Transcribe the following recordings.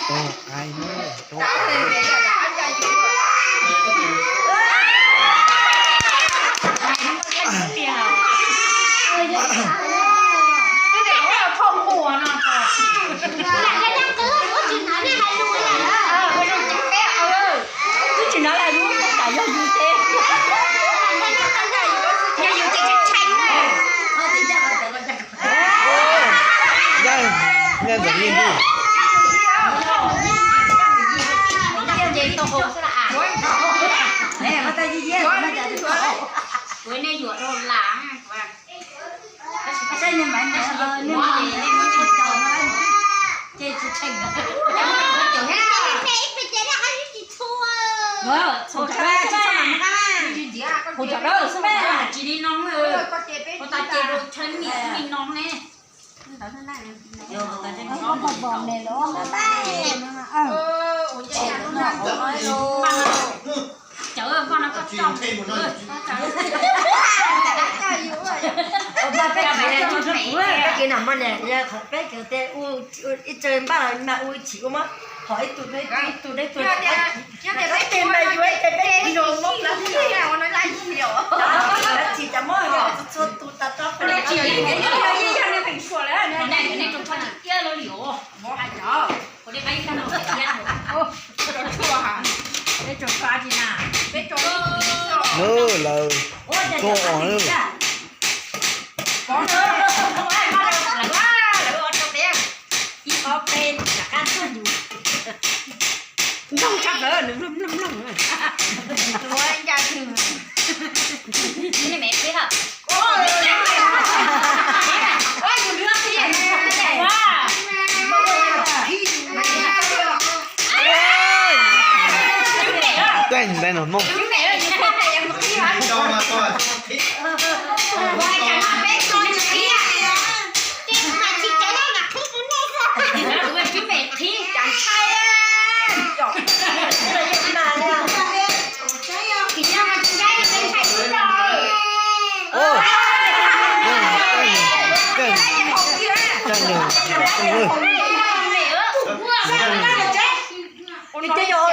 Tub ai, tub. Twb tsis hnov lawm, yus tas yog yus ces, yog yus ces tshee tshee. Nyob ntawm yeej twg. Kuv nej yuam rau lam. Peb kwv no mas niam, qhov peb kwv tej ua ib txawm npaj los mas ua ib chim ua mas hom ib tug ib tug ib tug ib tug. Peb tej mas yuav ces peb yuav mob plab. Tsis tas mob hom txhua tus tas rau peb. Lawv tuaj os. Nplooj tshaj plaws, nws mloog mloog mloog. Tej ntawd no Hmoob. Ua no ces yog,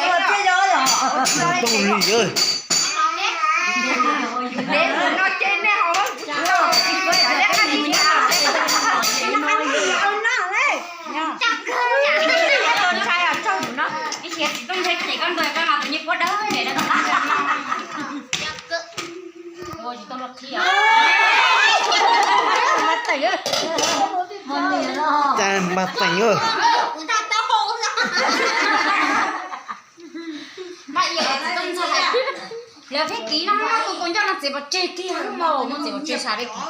ua no ces yog. Ua no ces yog. Ntshai os, tsaug no. Ib txiv tub ntshai ces koj ntuas koj no tus niag puab dawb. Cas npaj teem. Lawv pheej kiv no, tus kaus ncauj no txiav pov tseg kiag, mus txiav pov tseg sab peb kiv.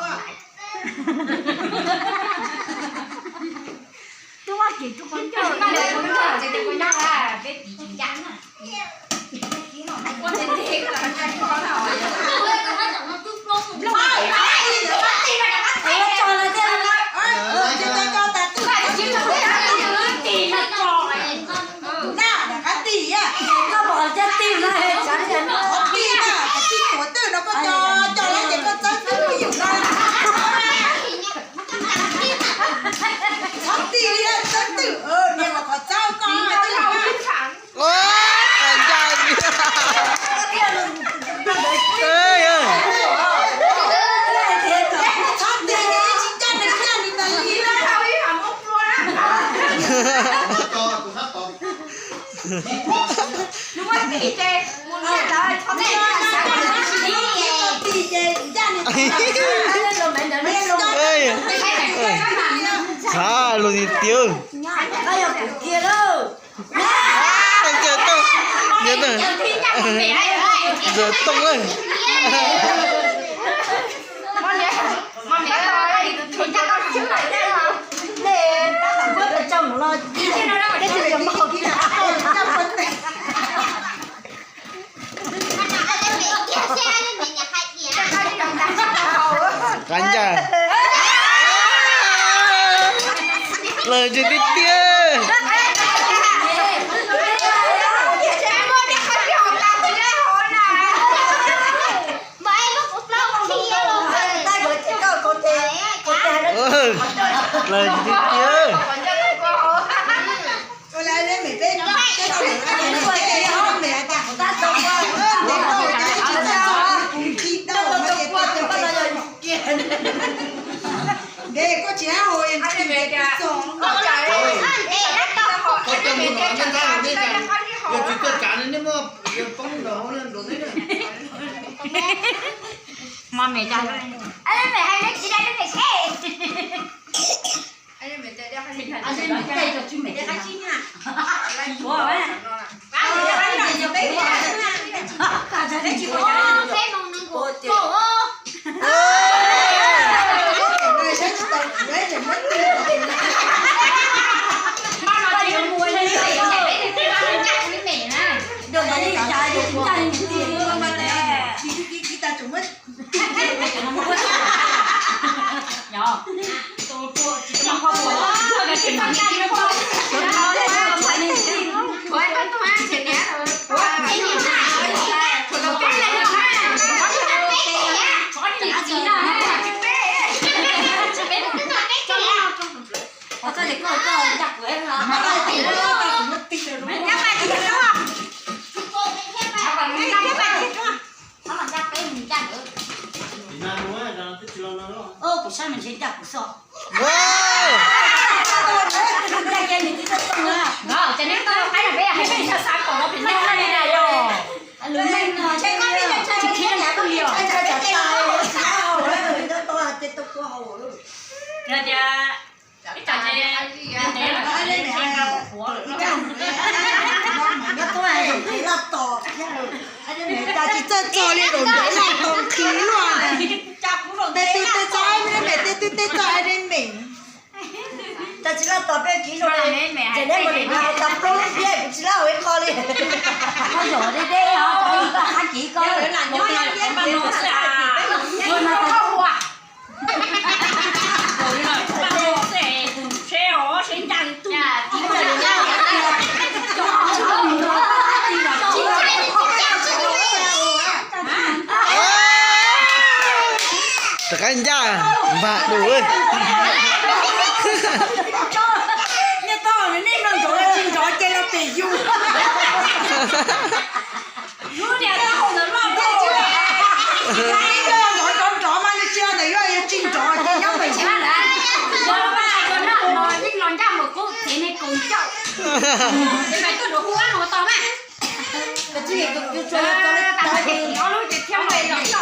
Twb muab kiv tus kaus ncauj, txiav tus kaus ncauj peb kiv tsis ncaj. Ua, ncaj. Txhav luag tiag tiag. Ntxawm tooj, ntxawm tooj lawm. Qav ncaj. Lawv ntse tiag tiag. Lawv ntse tiag tiag. Ntev koj tsis hab ua, koj coj mus no nej tag, yog tsis tuaj tsav no nej muab poob rau hauv nruas teb na. Kuv saib mas ntshe ncaj kuv xwb. Ncaj kiag nws twb txawj txooj na. Ces neb tau qaib no peb hais peb xav xav kom no pem nej na yog. Lus neej no tsis khib nyab kuj li os. Yog tias ib tag ces ntev lawm, ntev lawm. Cas tsis txawj txog li, zaum ntev laj tos nqhis luaj. Tej tug tej txoj, tej tug tej txoj, tej me. Cas tsis laj tos peb kiv zoo li. Ces neb mus nim no tas plaub lub ntiab kuv tsis laj ua ib qho li. Koj zaum deb deb os, koj qab kiv koj. Rov qab ncaj npam dua. Niaj tau nej nrov nrov ces los pem yus. Lub niag taub hau ntawd loj nrov nrov mas nws tsis yog ntawm yus, yus tsis nrov ces nyob pem yus. Yeej los ncaj npaum kuv txiv neej kaus ncauj. Ces mas tuaj nrov hu ab no tau mas. Ob lub ces thiab los nyob li.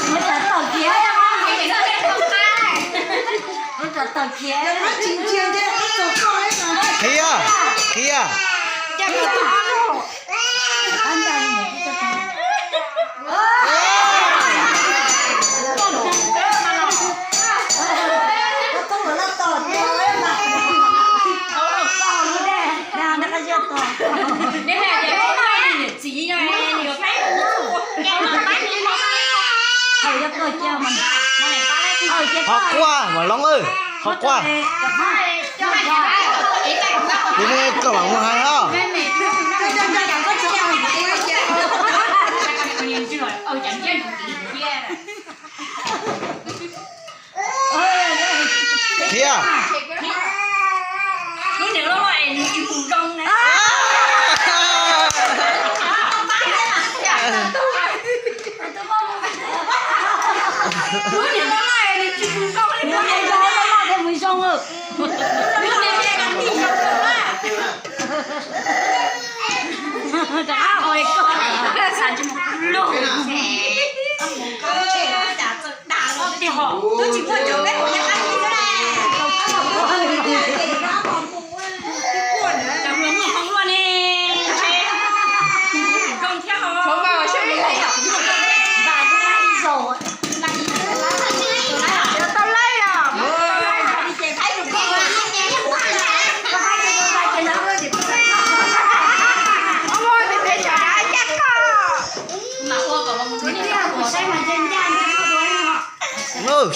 Muab tso tawm kiag, muab tso tawm kiag. Qhia, qhia. Qhov quaj mas Looj, qhov quaj. Kuv muaj koj mam mus hais os. Qhia.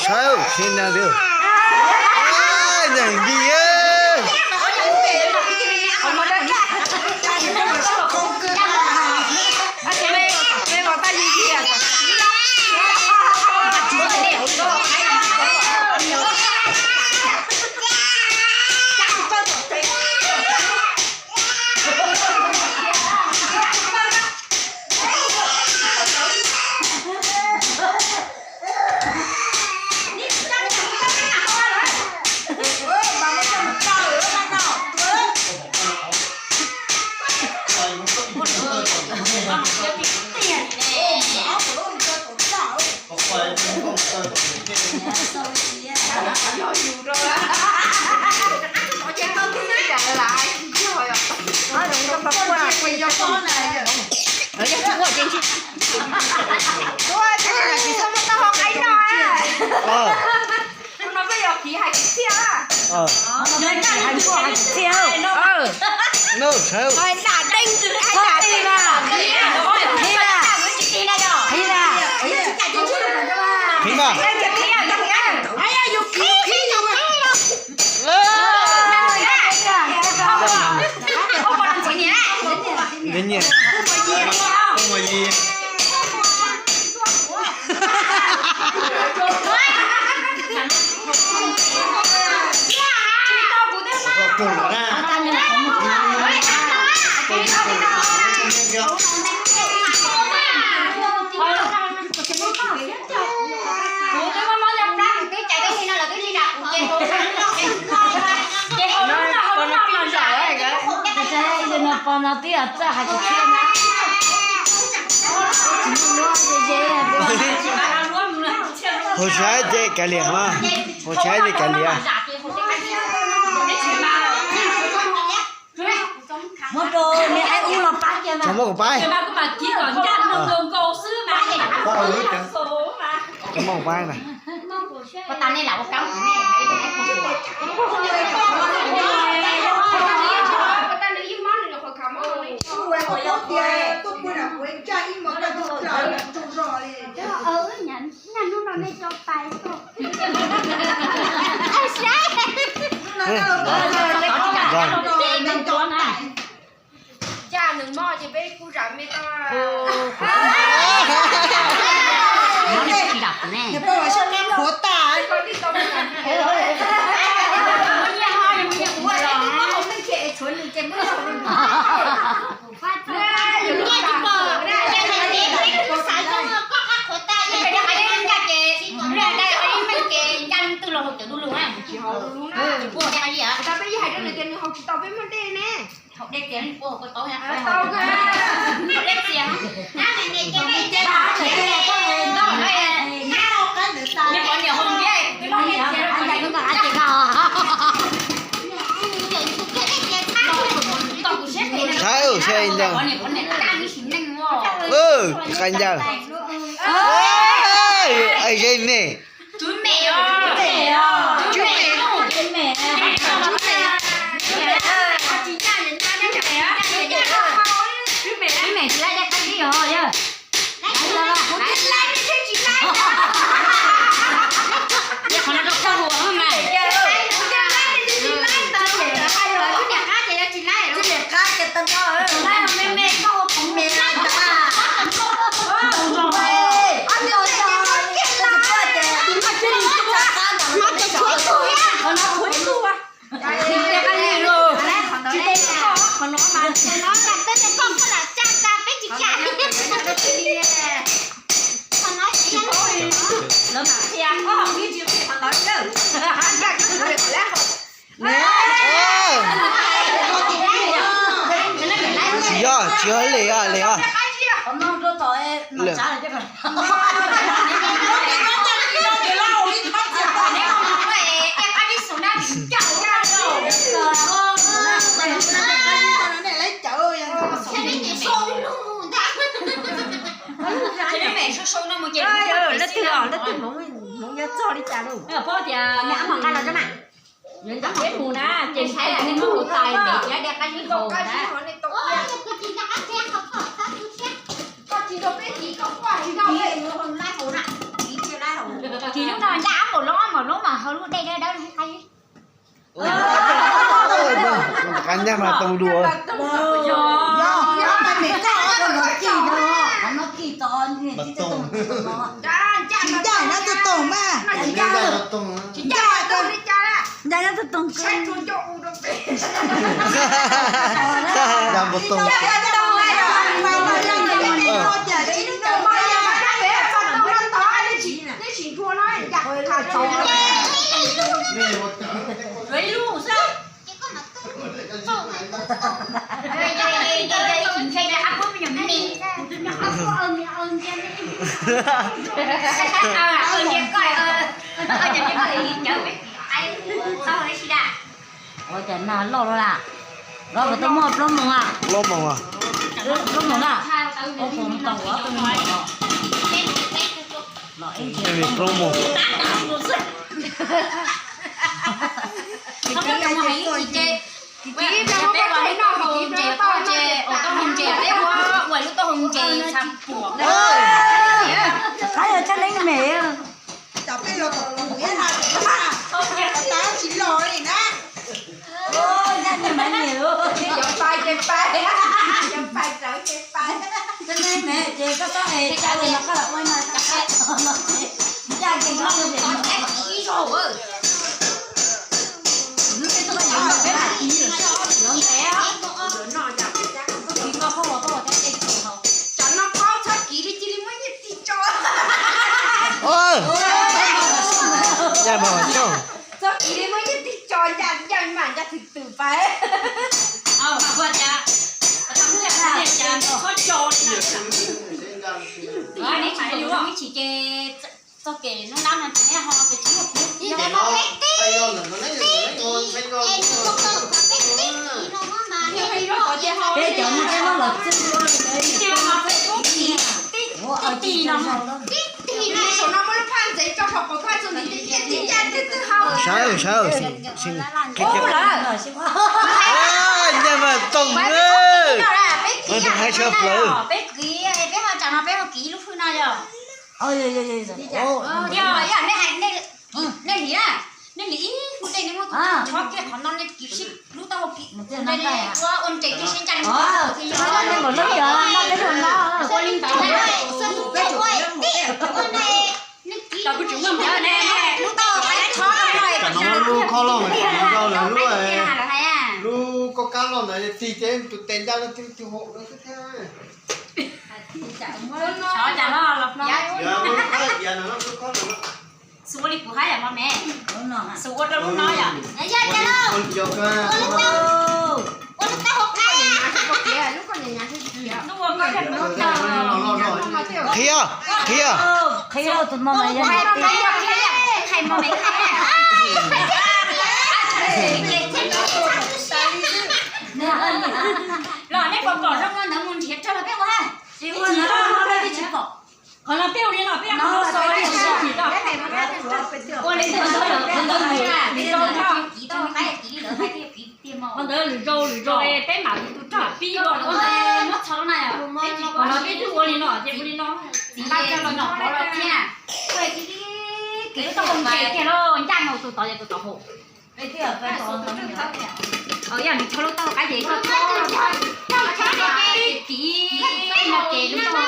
Saib sib nag li. Nyeem nti. Tus no peb yuav khiv hais kwv txhiaj. Hais kwv txhiaj. Hais dam deej, hais dam deej. Khiv mas. Nyiam. Pom no twb yog txawj hais kwv txhiaj na. Haus tshaib ces kav liam mas, haus tshaib ces kav liam. Muab rau niam aib ub los pab kiag mas. Muab kuv pab. Muab kuv pab na. Cas nws mob ces peb kuj zam me tau. Tau peb hais rau nws tias nws haus tsis tau peb muaj dej ne. Saib saib ntawd. Qab ncawg. Ze me. Tswv mem. Tswv mem. Tswv mem tsis laib dej qab zib os yog. Qhov no rau koj hu mas. Tswv mem qab ces tau no. Me me koj hu me me. Tsis yog, tsis yog, liam os, liam os. Leej twg, leej twg hmoov nyob txog li cas lauj? Nqa los mas. Yuav nram peb mus na, ces saib nej muab hu tais ntev ces dej qab zib haus na. Ces yus no ncaj ob npaum lub, ob npaum lub mas haus lub dej dawb dawb qab zib. Qab ncaj mas tau dua. Tsis ncaj no tug toog mas. Ncaj no tug toog. Ncaj npua toog. Ua cas nag loj loj lawm? Loj, kuv twb muaj plaub moos a. Plaub moos a? Plaub moos na. Ua plaub moos. Plaub moos. Peb ua lub taub hau ntses, peb ua lub taub hau ntses txha puam. Qab yog tshaj neeb me. Cov peb los tom kuv thiab na, tab tsis los li na. Cov pais ces pais, cov pais rawv ces pais. Tshaj neeb me ces koj txhob es caj li no koj los ua no, cov peb los ces ncaj ncees koj ib zaug. Cov no paub txhob kiv li cia li muab nyiaj tig tso. Txhob kiv li muab nyiaj tig tso ncaj ncaj mas ncaj twg twg pais. Txhob tso li na. Neb tsis ces txoj kev nub nab no ces neb ho ces tsis muaj kuv. Peb cov no peb muab los txwj. Sawv sawv, ncaj mas toom, hais sawv plaws. Peb kiv, peb ho tsam no peb ho kiv lub hwj no yog. Nej hliv na, nej hliv ib hmo dej nej muab tus tsho kiag qhov no nej kiv sib lub taub hau kiv ua ua ntses kiag sib ntsa li. Ua li ntawd, lub taub hau tsho no lub khob loj, lub, lub koj kab loj ntawd tig ces tus tes ncaj lub twg twg hau lawm xwb thiab. Xus ua li kuv hais yom mog me. Xus ua rau lub no yom. Ua lub taub hau qab. Qhia, qhia. Qhia tus no mas yog hais mog me. Los nej pom pom zoo no ntawd mus nrhiav raws los peb ua ha. Tsis ua no peb tsis pom. Qhov no peb ua li no peb ua li ntawd, ntawd lwm zaus lwm zaus peb mam li tus rog pib ua muab txho na. Qhov no peb twb ua li no ces ua li no. Txiv nqa coj los nyom qhov los thiab. Kiv lub taub hau ntses kiag lauj, ncaj mus tus tod ces tus tod haum. Yog nws tsho lub taub hau qab ces koj kiv no ces lub taub hau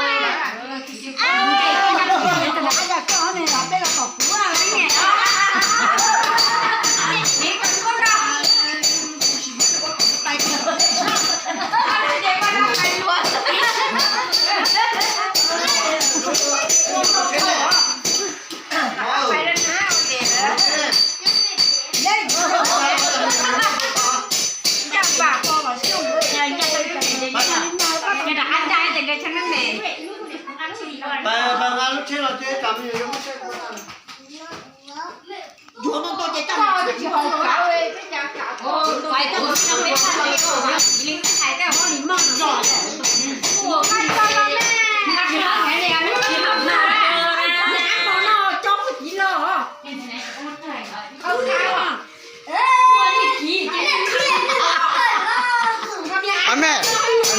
Ab me, ab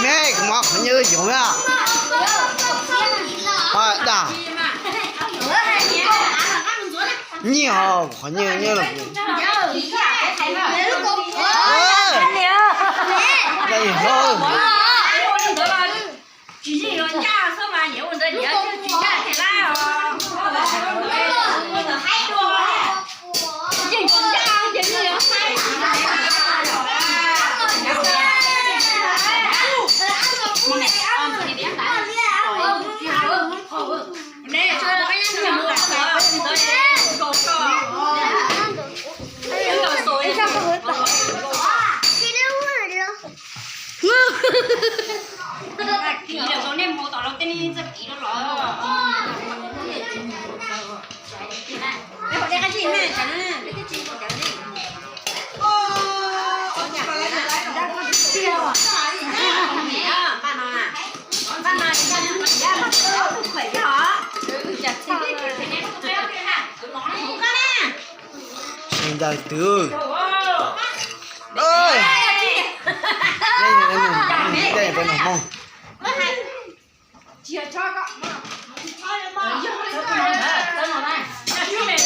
me, kuv muab qhov nyiaj yoov na. Dag. Nyiaj ho, qhov nyiaj nyiaj los. Tsis yeej los ncaj xwb mas, niam ua ntawd niam tsis ncaj tiag lab os. Yeej tsis ncaj ces yeej yuav saib. Kiv lawm, nej mus tom lawv tej Sawv daws twv. Peb noj hmoo.